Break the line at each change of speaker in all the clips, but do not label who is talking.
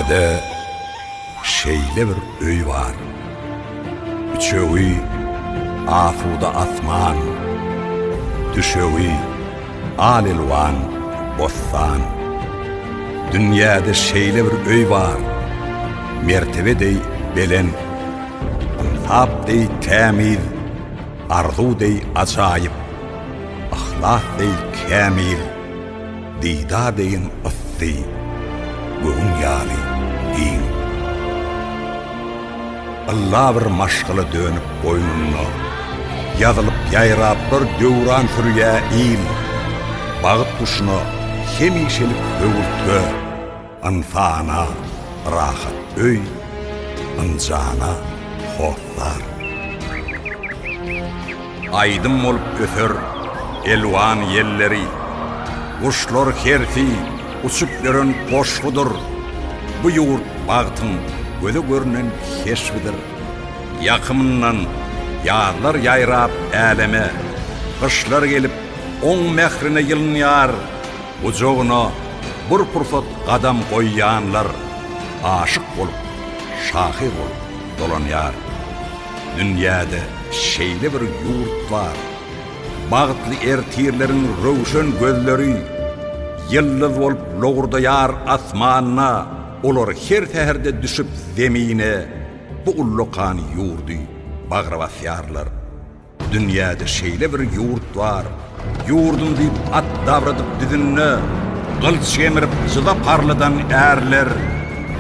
Dünýäde şeýle bir öý bar. Üçegi asuda asman, Düşegi al-elwan bossan. Dünýäde şeýle bir öý bar, Mertebe deý belent, Ynsap deý tämiz, Arzuw deý ajaýyp, Yhlas deý kämil. Dida deýin yssy, göwün ýaly giň. Ylla bir maşgala dönüp boýnunda, Ýazylyp ýaýraplar döwran sürýä il. Bagt guşuna hemişelik höwürtge. Ynsana rahat öý, ynjana hossar. Aýdym bolup öser elwan ýelleri, Guşlar hersi uçup ýören goşgudyr. Bu ýurt bagtyň göze görnen keşbidir. Ýakymyndan ýazlar ýaýrap äleme, Gyşlar gelip oň mährine ýylynýar. Gujagyna bir pursat gadam goýýanlar aşyk bolup, şahyr bolup dolanýar. Dünýäde şeýle bir ýurt bar, bagtly ertirleriň röwşen gözleri ýyldyz bolup lowurdaýar asmanda, olar her säherde düşüp zemine bu ullakan ýurdy bagra basýarlar. Dünýäde şeýle bir ýurt bar, Ýurdum diýip at dabradyp düzünde, Gylç gemirip jyza parladan ärler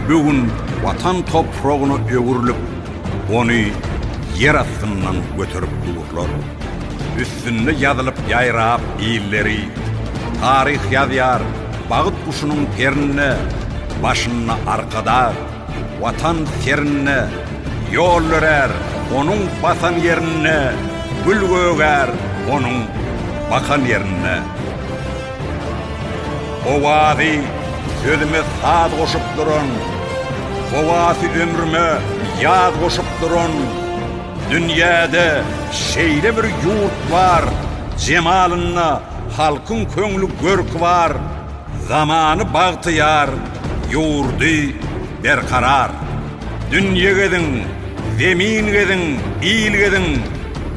Bu gün Watan topragyna öwrülip, Ony ýer astyndan göterip durlar. Üstünde ýazylyp ýaýrap illeri, Taryh ýazýar bagt guşunyň perinde, Başynda Arkadag, Watan serinde Ýol dörär onuň basan ýerinde, Gül gögär onuň bakan ýerinde. Owazy sözüme saz goşup duran, Howasy ömrüme ýaz goşup duran, Dünýäde şeýle bir ýurt bar, Jemalynda halkyň köňli görki bar, Zamany bagtyýar, ýurdy berkarar. Dünýe geziň, zemin geziň, il geziň,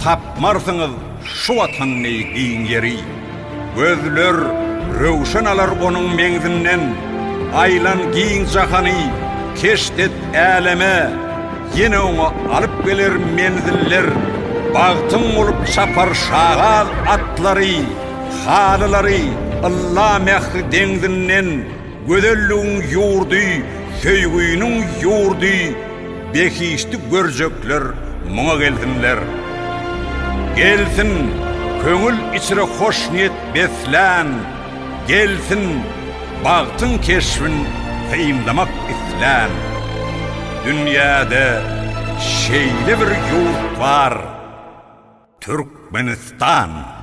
Tapmarsyňyz şu Watan deý giň ýeri. Gözler röwşen alar onuň meňzinden, Aýlan giň jahany, keşt et äleme, Ýene oňa alyp geler menziller, Bagtyň bolup çapar şagaz atlary. Halylary ylla mähri deňzinden, Gözelligiň ýurdy, söýgüniň ýurdy, Behişdi görjekler muňa gelsinler. Gelsin, köňül içre hoş niýet beslän, Gelsin, bagtyň keşbin synlamak islän. Dünýäde şeýle bir ýurt bar, Türkmenistan!